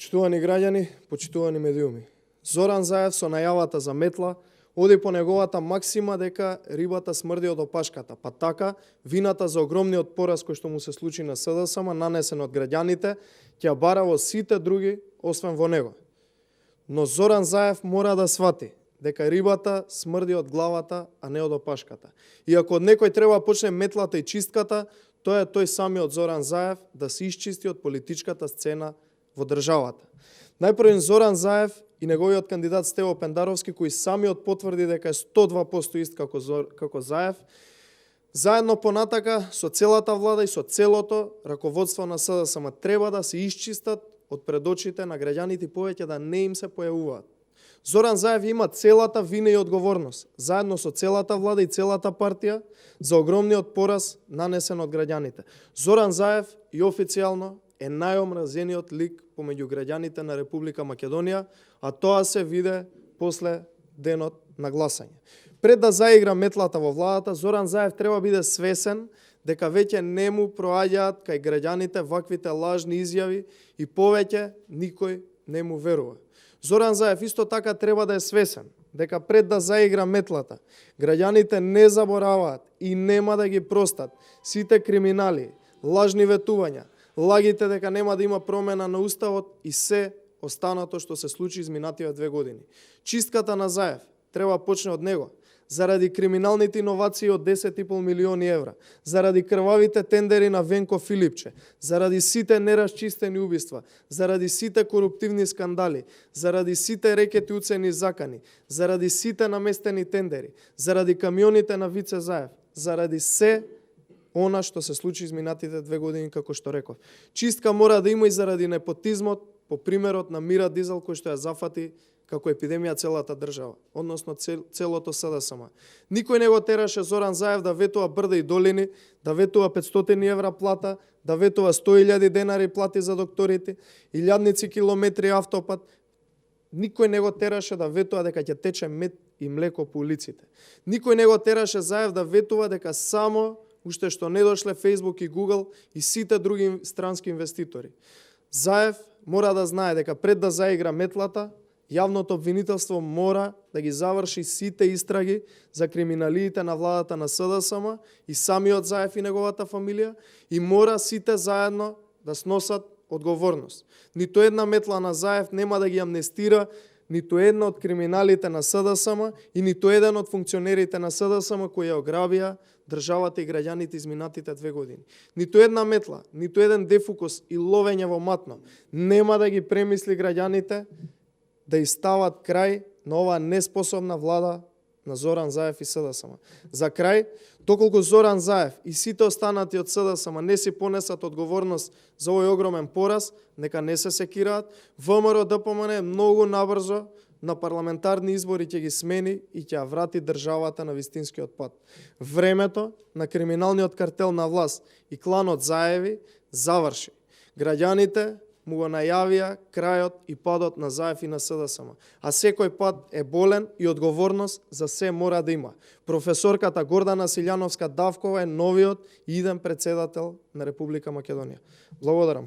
Почитувани граѓани, почитувани медиуми. Зоран Заев со најавата за метла оди по неговата максима дека рибата смрди од опашката, па така вината за огромниот пораз кој што му се случи на СДСМ, нанесен од граѓаните, ќе бара во сите други, освен во него. Но Зоран Заев мора да свати дека рибата смрди од главата, а не од опашката. И ако од некој треба почне метлата и чистката, тоа е тој самиот Зоран Заев да се исчисти од политичката сцена во државата. Најпрво Зоран Заев и неговиот кандидат Стево Пендаровски, кој самиот потврди дека е 102% ист како Заев, заедно понатака со целата влада и со целото раководство на СДСМ треба да се исчистат од пред очите на граѓаните и повеќе да не им се појавуваат. Зоран Заев има целата вина и одговорност, заедно со целата влада и целата партија, за огромниот пораз нанесен од граѓаните. Зоран Заев и официјално е најомразениот лик помеѓу граѓаните на Република Македонија, а тоа се виде после денот на гласање. Пред да заигра метлата во владата, Зоран Заев треба биде свесен дека веќе не му проаѓаат кај граѓаните ваквите лажни изјави и повеќе никој не му верува. Зоран Заев исто така треба да е свесен дека пред да заигра метлата, граѓаните не забораваат и нема да ги простат сите криминали, лажни ветувања, лагите дека нема да има промена на уставот и се останато што се случи изминативе 2 години. Чистката на Заев треба почне од него, заради криминалните иновации од 10,5 милиони евра, заради крвавите тендери на Венко Филипче, заради сите неразчистени убиства, заради сите коруптивни скандали, заради сите рекети уцени закани, заради сите наместени тендери, заради камионите на Вице Заев, заради се она што се случи изминатите 2 години, како што реков. Чистка мора да има и заради непотизмот, по примерот на Мира Дизел, кој што ја зафати како епидемија целата држава, односно целото СДСМ. Никој не го тераше Зоран Заев да ветува брда и долини, да ветува 500 евра плата, да ветува 100.000 денари плати за докторите, илјадници километри автопат. Никој не го тераше да ветува дека ќе тече мед и млеко по улиците. Никој не го тераше Заев да ветува дека само уште што не дошле Facebook и Google и сите други странски инвеститори. Заев мора да знае дека пред да заигра метлата, јавното обвинителство мора да ги заврши сите истраги за криминалиите на владата на СДСМ и самиот Заев и неговата фамилија и мора сите заедно да сносат одговорност. Ниту една метла на Заев нема да ги амнестира ниту една од криминалите на СДСМ и ниту еден од функционерите на СДСМ кои ја ограбија државата и граѓаните изминатите 2 години. Ниту една метла, ниту еден дефукус и ловење во матно нема да ги премисли граѓаните да истават крај на оваа неспособна влада на Зоран Заев и СДСМ. За крај, доколку Зоран Заев и сите останати од СДСМ не си понесат одговорност за овој огромен пораз, нека не се секираат, ВМРО ДПМН е многу набрзо на парламентарни избори ќе ги смени и ќе ја врати државата на вистинскиот пат. Времето на криминалниот картел на власт и кланот Заеви заврши. Граѓаните му го најавија крајот и падот на Заев и на СДСМ. А секој пат е болен и одговорност за се мора да има. Професорката Гордана Силјановска Давкова е новиот и иден председател на Република Македонија. Благодарам.